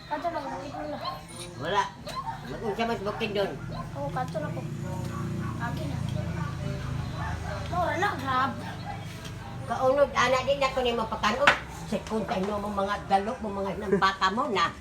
Kadto na ko bukid nila. Wala. Mag-unsa mas bukid doon. Oo, kadto na ko. Agi na. Mura na, grab. Kaunod, ana din ako ni mapakanon. Sekunda ino mo mga dalok mo mga nambaka mo na.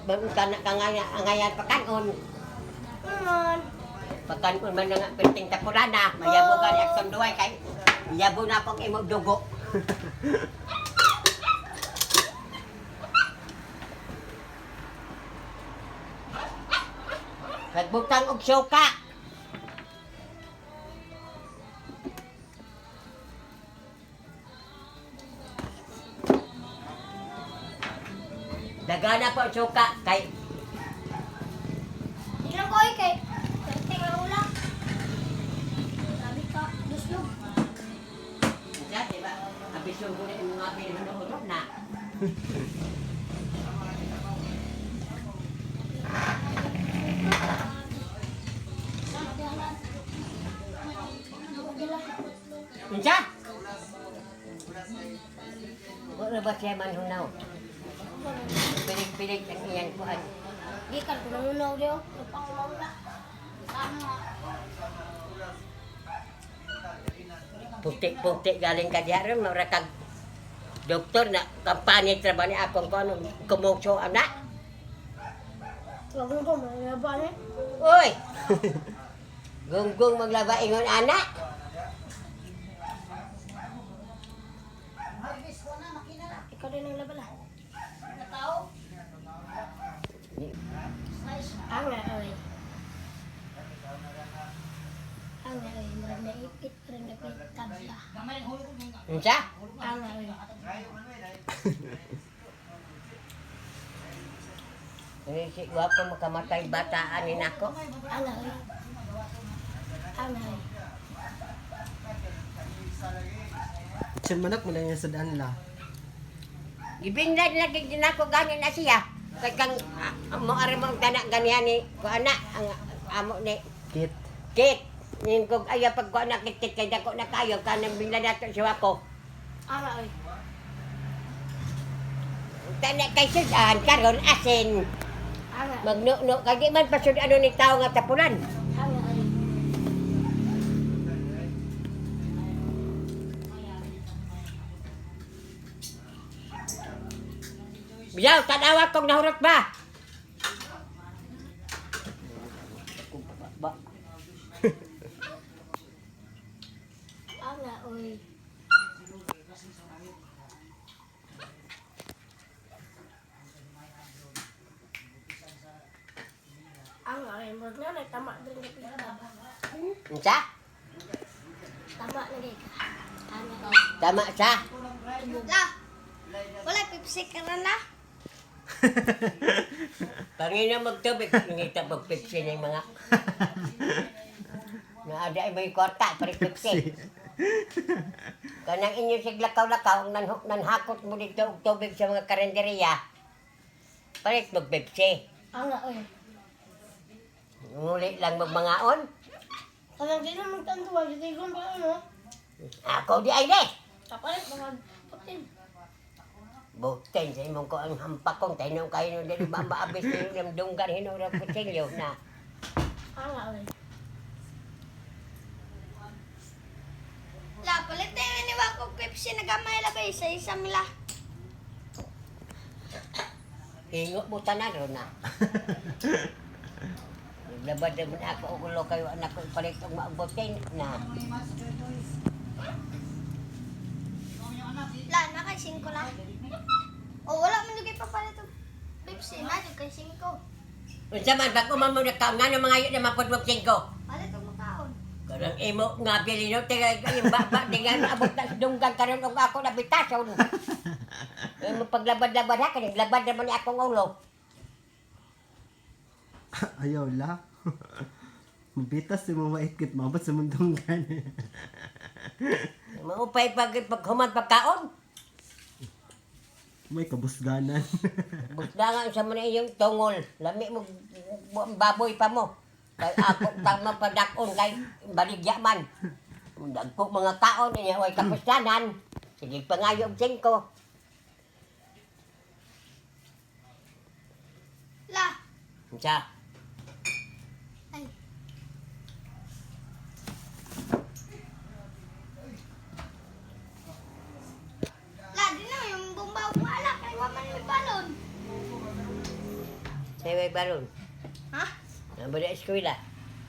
Bago ka na kangaya, angayan pakanon. Naman. Pakanon man na nga perting tapurana. Mayabo ka ni akong duway kay yabo na akong imong dugo. Pagbutang og suka. Dagana po ang suka kay Ilang ko ay kay. Perting ang ula. Grabe ka, duslog. Siya, di ba? Abisyon ko na yung mga pinunod na. Unsa? Wala ba siya man hunaw? Pilig-pilig ang iyang kuan. Gikan ko nangunaw diyo. Nagpangunaw na. Puti-puti galing ka diha ron, mura kag doktor na kampanya trabaho ni akong kuan kumukso ana. Wag ko, malaba na. Uy! Gunggong maglaba ingon ana. Ikaw din ang labala. Natao? Anga, oy. Anga, oy. Murag naipit, murag napit tabla. Unsa? Anga, oy. Eh, si gwapo makamatay bataan ni nako. Anga, oy. Anga, oy. Sa manak mo lang yung sadaan la. Gibinlan lagi din ako gani na siya. Kay kang mo ari mo ang tanak ganihan ni ko ana ang amo ni Kit. Kit. Ning kog aya pag ko anak kit kit kay dako na kayo kanang binlan nato siya ako. Anga, oy. Tanak kay sudan karon asin. Anga, oy. Magno-no kay di man pasud ano ni tao nga tapulan. Anga, oy. Biyaw tanawa kog nahurot ba? Ba. Anga, oy. Anga, oy. Murag na, tama din na pita. Unsa? Tama na gay ka. Anga, oy. Tama sa. La! Wala, pipsi ka na na. Panginoon magtubig, ngita magpipsi ng mga. Naada ay may kwarta, pare pipsi. Kanang inyo siglakaw-lakaw, ang nanhakot mo dito og tubig sa mga karenderiya. Palit magpipsi. Anga, oy. Nguli lang magmangaon. Kanang di naman tanduwa, di ko pa ano. Ako di ay de. Kapalit mga putin. Bukten sa imong ko ang hampakong tayo nung kayo nung dali maabis na yung dunggan hinurang kutsilyo na. Anga, oy. La, palit tayo ni Wako Pepsi na gamay labay sa isa mila. Hingo mo tanan ron na. Naglabad naman ako og ulo kayo anak ko ipalit og maabotin na. La, na kay 5 la. O wala man jud kay papalit og Pepsi na jud kay 5. Unsa man bag man mo nagkaon nga mga yun na mapudwag singko. Palit og makaon. Kanang imo nga bilino tiga yung baba di nga naabot na sa dunggan karon og ako na bitason. Imo paglabad-labad ha kani labad naman ni akong ulo. Ayaw la. Mabitas si mawait kit maabot sa mundong gani. Maupay pag paghuman pagkaon. May kabusganan. Busda nga sa mga iyong tungol. Lami mo ang baboy pa mo. Kay ako tama padakon kay baligya man. Dagko mga kaon niya way kapustanan. Sige pangayo og singko. La. Unsa? Ay. La, di na yung bumbaw wala kay wa man may balon. Say way balon. Ha? Nabo na eskwela.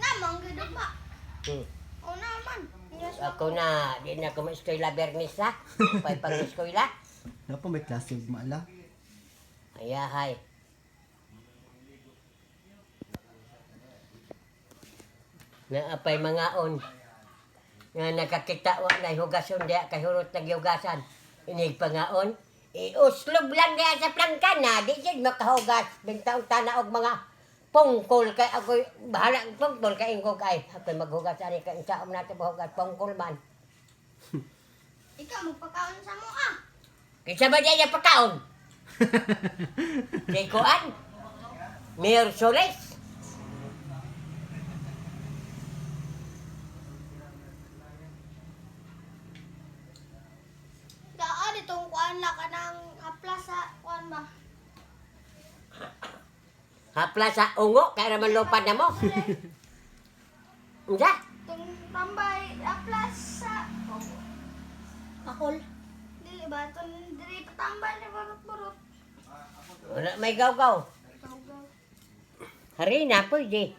Na man gyud ba? O naman. Yes. Ako na, di na ako ma-eskwela Bernis ha. Upay pang eskwela. Napa may klase ug maala. Ayahay. Naapay mangaon. Nga nakakita wa na hugason diya kay hurot nagyugasan. Inig pangaon. Iuslob lang diya sa plangka na di jud makahugas. Bintaong tana og mga pungkol kay ako'y bahala ang pungkol kay ingko kay ako'y maghugas ani kay unsaon nato mahugas pungkol man. Ikaw magpakaon sa mo ah. Kinsa ba diya pagkaon? Kay kuan? Mayor Solis? Daa ditong kuan la kanang apla sa kuan ba. Hapla sa ungo, kaya naman lupad na mo. Unsa? Tong tambay apla sa Akol. Dili ba tong diri patambay ni barot-barot. Wala may gaw-gaw. Harina, pwede.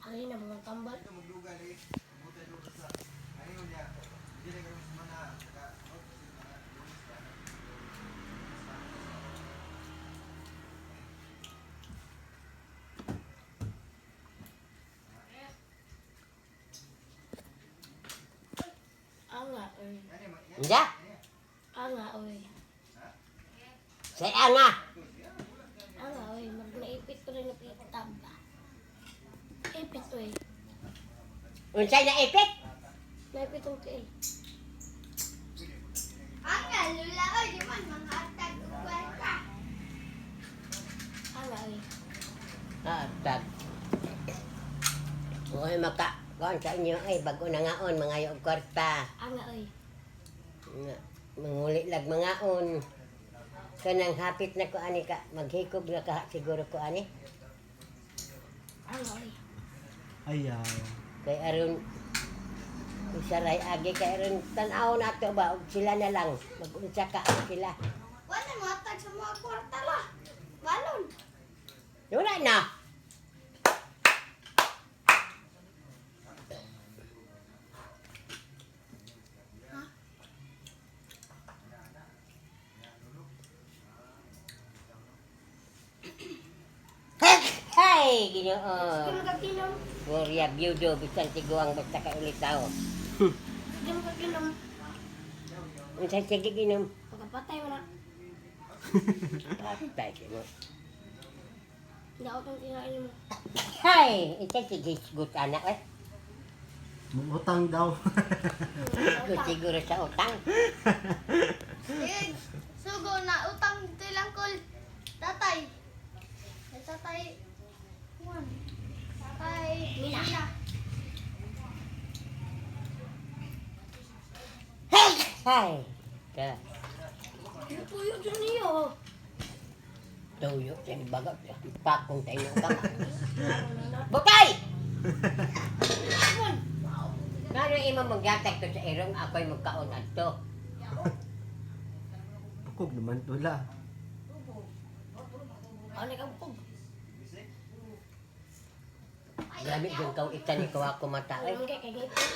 Ari na mga tambal. Anga, oy. Unsa? Anga, oy. Sa anga. Anga, oy. Mag naipit ko rin ang tamba. Ipit, oy. Unsay na ipit? Naipit ang tiil. Anga lula oy di man mga atag og kwarta. Anga, oy. Ah, tag. Uy, maka. Kuan sa inyo, ay, bago na ngaon, mga yung kwarta. Anga, oy. Nga, manguli lag mangaon. Kanang hapit na ko ani ka, maghikob na ka siguro ko ani. Anga, oy. Ayaw. Kay aron usaray agi kay aron tan-aw na to ba og sila na lang magunsa ka og sila. Wala mo atag sa mga kwarta la. Balon. Wala na. Hey, Ginoo. Sige mo kaginom. Gloria Biudo, bisan tiguang basta kay ulit tao. Sige mo kaginom. Unsa sige ginom? Pagkapatay mo na. Patay mo. Daot ang kinain mo. Hey, unsa sige hisgot anak eh. Mangutang daw. Hisgot siguro sa utang. Eh, sugo na utang dito lang kol. Tatay. Ay, tatay. Juan. Tatay. Mina. Mina. Hey. Ka. Tuyo dyan niyo. Tuyo sa baga pakong tayo ng kama. Butay! Ngano imo manggatag to sa irong ako'y magkaon adto. Bukog naman tula. Ano ka bukog? Grabe jud kang itan ni kuha ko mata Ano oy. kay kay ngipon?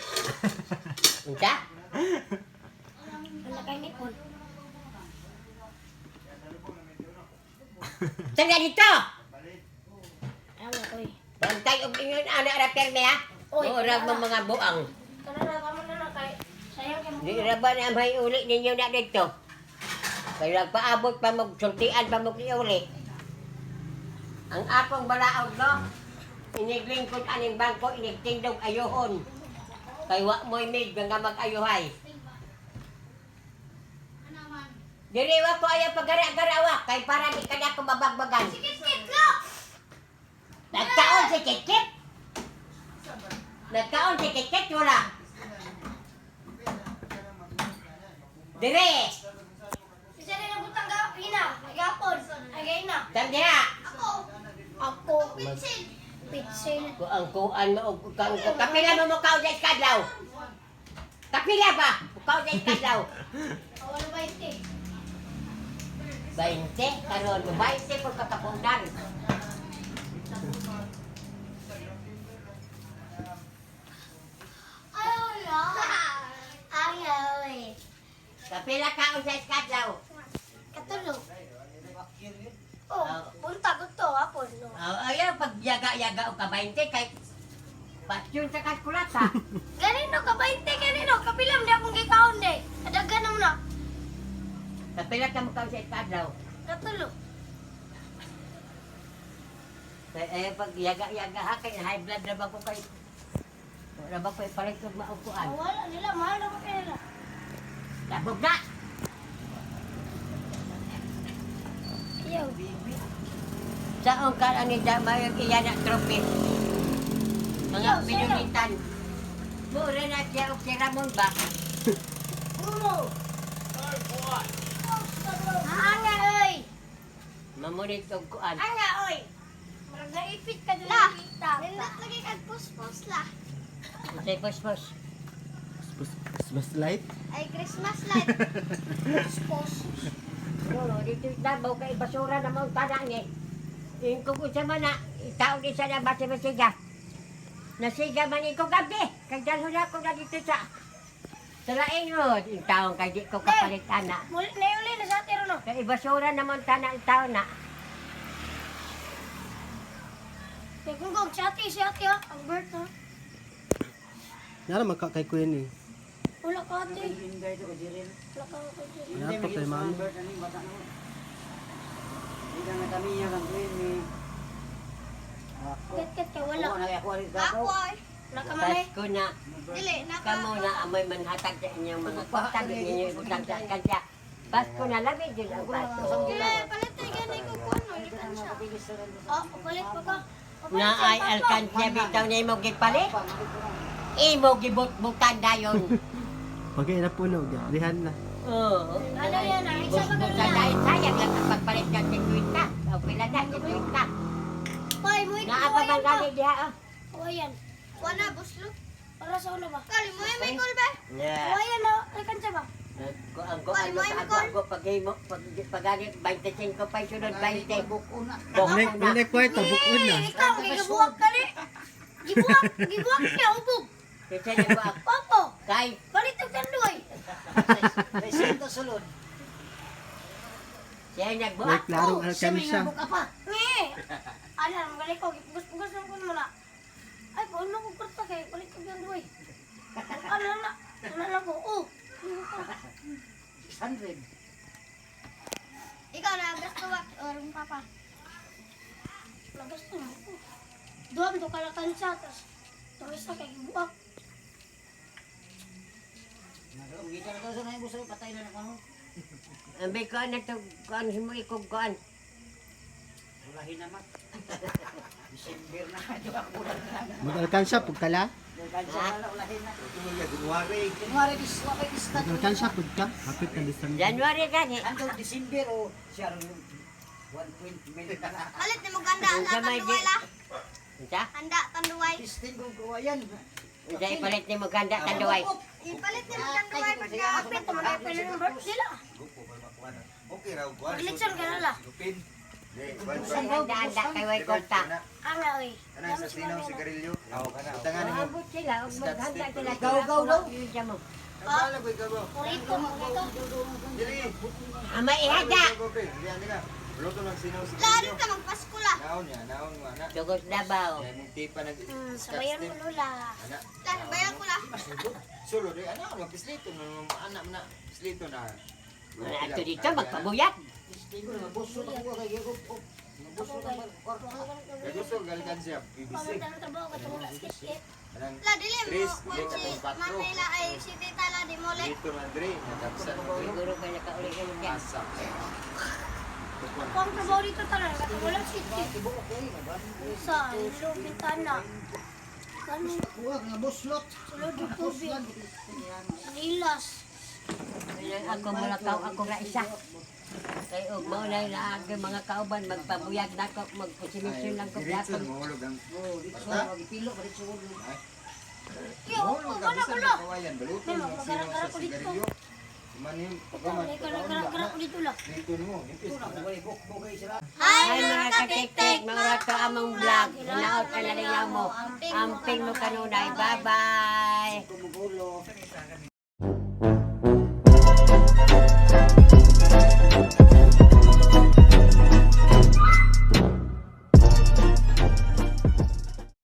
Unsa? Ano kay ngipon? Taga dito. Anga, oy. Bantay og ingon ana ra perme ha. Oy, Murag mo mga buang. Kana na kamo na na kay sayang kay Di ra ba na may uli ninyo na dito? Kay paabot pa magsultian pa mo uli. Ang akong balaod no. Iniglingkod aning bangko, inigtindog ayuhon. Kay wa mo'y maid nga mag-ayuhay. Diri wa ko ayaw pagara-gara wa kay para di ka na ako mabagbagan. Kit-kit lo! Nagkaon si Kikit. Nagkaon si Kikit wala. Dire, Bisa rin ang butang ina. Nagapon. Agay na. tandiha. Ako. Ako. Pitsil. Pitsil. Ku ang kuan mo og kang kapila mo mo kaon sa iskadlaw. Kapila ba? Kaon sa iskadlaw. Wala ba ito? 20 karon, 20 pud kakapunan. Ayaw na. Ayaw eh. Kapila kaon sa iskadlaw. Katulog. Oh, punta ko to hapon. No. Oh, ayaw pag yaga-yaga og ka 20 kay pasyon sa kalkulata. Ganino ka 20 ganino kapilam di akong gikaon de. Adagan na mo na. Kapila ka mo kaon sa iskadlaw. Katulog. Kay ayaw pag yaga-yaga ha kay high blood na ba ko kay wala ba ko ipalit og maupuan. Oh, wala nila mahal na ba nila. Labog na. Ayaw. Saong ka ang ida mayong iya na trophy. Mga Yo, sino? pinunitan. Mura na siya og si Ramon ba? Uno. Anga oy. Mamunit og kuan. Anga oy. Murag naipit ka dun La. kita. Nindot lagi kag puspos la. Unsay pospos? Christmas light. Ay, Christmas light. Puspos. No, dito Davao kay basura na mong tanan ni. Ingko ko sa mana, itaon isa na base masiga. Nasiga man ko gabi. Kay dalhon ako na dito sa laing road. Yung taon kay di ko kapalit ana. Muli na uli na sa atiro no. Kay basura na mong tanan ang taon na. Kay kung si ate si ate ha. Ang birth ha. Nara magka kay kuya ni. Wala ka ate. Wala ka ate. Wala pa kay mami. Ket ket kay wala. Ako ay. Wala ka mamay. Pasko na. Dili, naka. Kamo na amoy manhatag sa inyong mga kutang, inyong ibutang sa alkansya. Pasko na labi din ang Pasko. Dili, palit ay gani ko kuno. Gikan siya. Oh, palit pa ka. Papalit Na sa ay papa. alkansya bitaw na imo gipalit. Imo gibutbutan dayon. Pagay na puno, lihan na. Oo. Ano yan ah? Isa pa Butbutan ganun dahil sayang lang ang pagpalit ng 50. O pila na, 50. Pay, mo Naa pa man gani diha oh. Kawayan. Wala, buslo. Para sa una ba? Kali mo ay may call ba? Yeah. Kawayan na, ay kansa ba? Ang ko ano ang pag pag pag 25 pa sunod 20. Bukuna. Wala kwarta, bukod na. Eh, ikaw, gibuwak ka ni. Gibuwak, gibuwak niya, ubog. Kasi nagbuak. Papo, Kay palit og tanduay. siya May nagbuak. klarong alkansya. Ngi. Ano, magaling ko, gipugos-pugos lang ko naman na. Ay, kung ano ko kurta kay, palit og tanduay. Ano na, ano lang ko, oh. Ikaw na, gasto wa or papa. Lagas na ako. Duam do kalakansa, tas turista kay gibuwak. Ang ko na to kuan himo ikog kuan. Mag-alkansya, pugkala. Mag-alkansya, pugka. Hapit na December. January gani. Palit ni mo ganda Ang ang gamay tanduay di- la. Unsa? Handa tanduay. Unsa ipalit nimo ganda tanduay? Ipalit ni mo tanduay pagka Kapit naman ay pila ng birth nila. Okay raw kuan. Maglitson ka na la. Lupin. Handa-handa kay way kwarta. Anga, oy. Kanang sa sinaw sigarilyo. Tangan nimo. Maabot sila og maghanda sila. Gaw, gaw, gaw. Yun mo. Nagbalag ko ikaw ba? Kurito, kurito. Dili. Ama ihanda. Dili ani ka. Luto ng sinaw Lalo sigarilyo. ka magpasko la. Naon ya, naon mo ana. Dugos Davao. Kaya mong tipa nag Sabayan ko lola. Ana. La, sabayan ko la. Sulo di ana magpislito na ana na pislito na. Ato dito magpabuyag. Ako kay Kay gusto galkansya BBC. Pamunta ng trabaho katong wala skit. Anang La dili mo Tres, kung dili si katong patro. Manila ay si Tita la di mo le. Dito na dre, nakapsan mo dre. Siguro kay nakauli ka niya. Asa. Ako ang trabaho dito tanan katong wala skit. Sa ilo bintana. Kani Huwag nga buslot. sulod og tubig. Lilas. Ako mulakaw ako nga isa. Kay og mao na naagi mga kauban magpabuyag na ko magpusimisyon lang ko Diretso gyapon. mahulog ang Oh, dito pilo ba dito. Yo, Mahulog oh, ang wala bisan wala. ng kawayan, baluton May mo sino magkara-kara sa ko dito. sigarilyo. Manim, Ito, may gara-gara ko dito la. Dito mo, nipis na. Hi Ay mga katiktik, mga rato among vlog. Hinaot ka na rin mo. Amping mo kanunay. Bye-bye. Kumugulo.